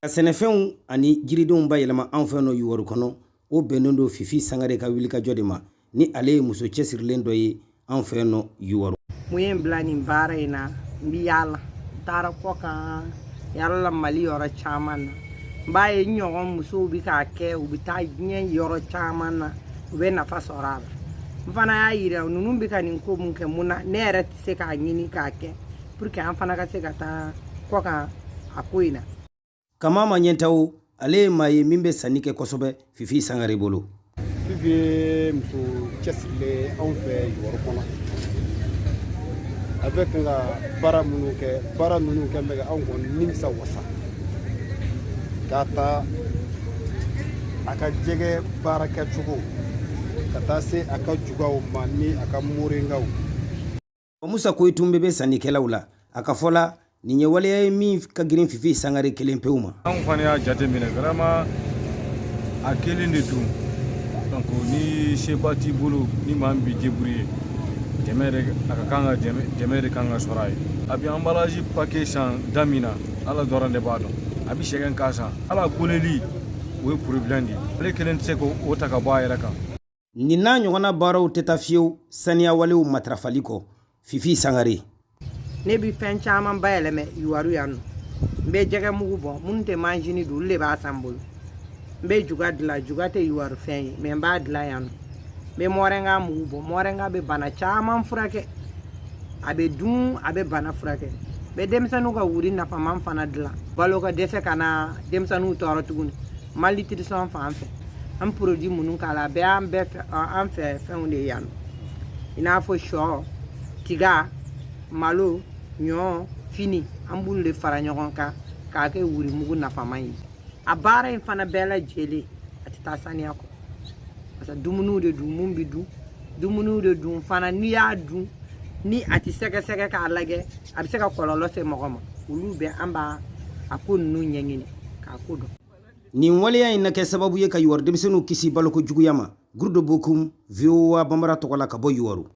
Ka sɛnɛfɛnw ani jiridenw bayɛlɛma anw fɛ nɔ Youwarou kɔnɔ, o bɛnnen don Fifi Sangare ka wulikajɔ de ma, ni ale ye muso cɛsirilen dɔ ye anw fɛ nɔ Youwarou. Mun ye n bila nin baara in na? N bɛ yaala, n taara kɔkan, yaala la Mali yɔrɔ caman na. N b'a ye n ɲɔgɔn musow bɛ k'a kɛ, u bɛ taa diɲɛ yɔrɔ caman na, u bɛ nafa sɔrɔ a la. N fana y'a yira ninnu bɛ ka nin ko mun kɛ, mun na ne yɛrɛ tɛ se k'a ɲini k'a kɛ pour que an fana ka se ka taa kɔkan a ko in na? Kamama Ɲɛntawo, ale ye maa ye min bɛ sanni kɛ kosɛbɛ Fifi Sangare bolo. Fifi ye muso cɛsirilen anw fɛ Youwarou kɔnɔ. A bɛ kan ka baara minnu kɛ, baara ninnu kɛ bɛ anw kɔni nimisa wasa k'a ta a ka jɛgɛ baara kɛcogo ka taa se a ka jugaw ma ni a ka moringaw. Musa Koyitunbe bɛ sannikɛlaw la. A ka fɔ la, nin ye waleya ye min ka girin Fifi Sangare kelen pewu ma. Anw fana y'a jate minɛ, vraiment a kelen de dun. Donc ni seba t'i bolo, ni maa min b'i débrouiller, dɛmɛ de a ka kan ka dɛmɛ de kan ka sɔrɔ a ye. A bɛ emballage paquet san da min na, Ala dɔrɔn de b'a dɔn. A bɛ sɛgɛn k'a san. Ala koleli, o ye problème de ye. Ale kelen tɛ se k'o ta ka bɔ a yɛrɛ kan. Nin n'a ɲɔgɔnna baaraw tɛ taa fiyewu saniya walew matarafali kɔ. Fifi Sangare. Ne bɛ fɛn caman bayɛlɛmɛ Youwarou yan nɔ. N bɛ jɛgɛ mugu bɔ, minnu tɛ manjini dun, olu de b'a san n bolo. N bɛ juga dilan, juga tɛ Youwarou fɛn ye, mais n b'a dilan yan nɔ. N bɛ moringa mugu bɔ. Moringa bɛ bana caman furakɛ, a bɛ dun, a bɛ bana furakɛ. N bɛ denmisɛnninw ka wuri nafaman fana dilan, balo ka dɛsɛ ka na denmisɛnninw tɔɔrɔ tuguni malnutrition fan fɛ. An produit minnu k'a la, a bɛɛ y'an bɛɛ fɛ, an fɛ fɛnw de ye yan nɔ, i n'a fɔ sɔ, tiga, malo, ɲɔ, fini. An b'olu de fara ɲɔgɔn kan k'a kɛ wurimugu nafaman ye. A baara in fana bɛɛ lajɛlen, a tɛ taa saniya kɔ, parce que dumuniw de dun, mun bɛ dun, dumuniw de dun fana. N'i y'a dun ni a tɛ sɛgɛsɛgɛ k'a lajɛ, a bɛ se ka kɔlɔlɔ se mɔgɔ ma. Olu bɛɛ, an b'a a ko ninnu ɲɛɲini k'a ko dɔn. Nin waleya in na kɛ sababu ye ka Youwarou denmisɛnninw kisi baloko juguya ma. Gurudo Bokum, VOA Bambara tɔgɔ la ka bɔ Youwarou.